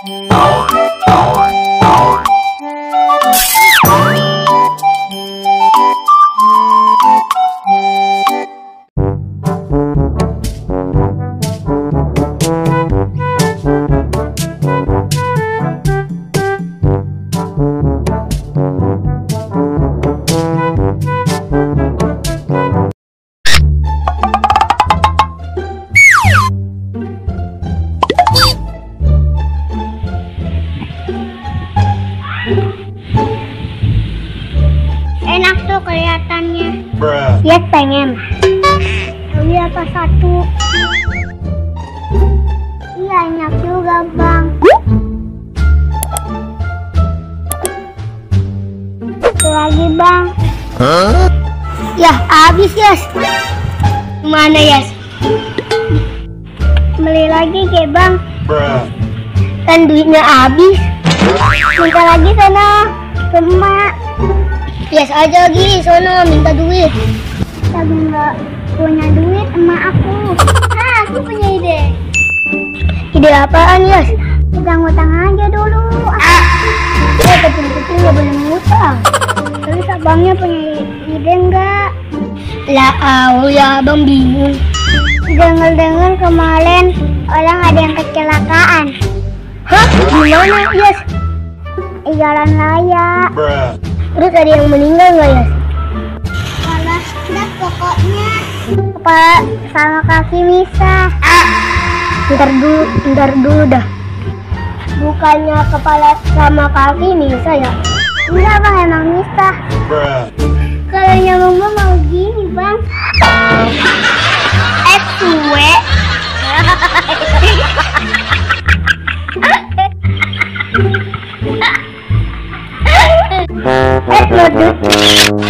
Enak tuh kelihatannya. Lihat pengen. Beli apa satu? Iya enak juga bang. Satu lagi bang. Ya habis Yas. Mana Yas? Beli lagi ke bang. Kan duitnya habis. Minta lagi sana ke emak. Yes aja lagi, sono minta duit. Tapi nggak punya duit emak aku. Aku punya ide. Ide apaan Yas? Utang-utang aja dulu. Kecil-kecil nggak boleh ngutang. Terus abangnya punya ide nggak? Lah ya abang bingung. Dengar-dengar kemarin orang ada yang kecelakaan. Hah? Gimana Yas? Jalan raya. Terus ada yang meninggal nggak ya? Kepala dah pokoknya. Kepala sama kaki misah. Ntar dulu dah. Bukannya kepala sama kaki misah ya? Enggak bang, emang misah. Kalau nyamuk mah mau gini bang. Suwe. Waduh.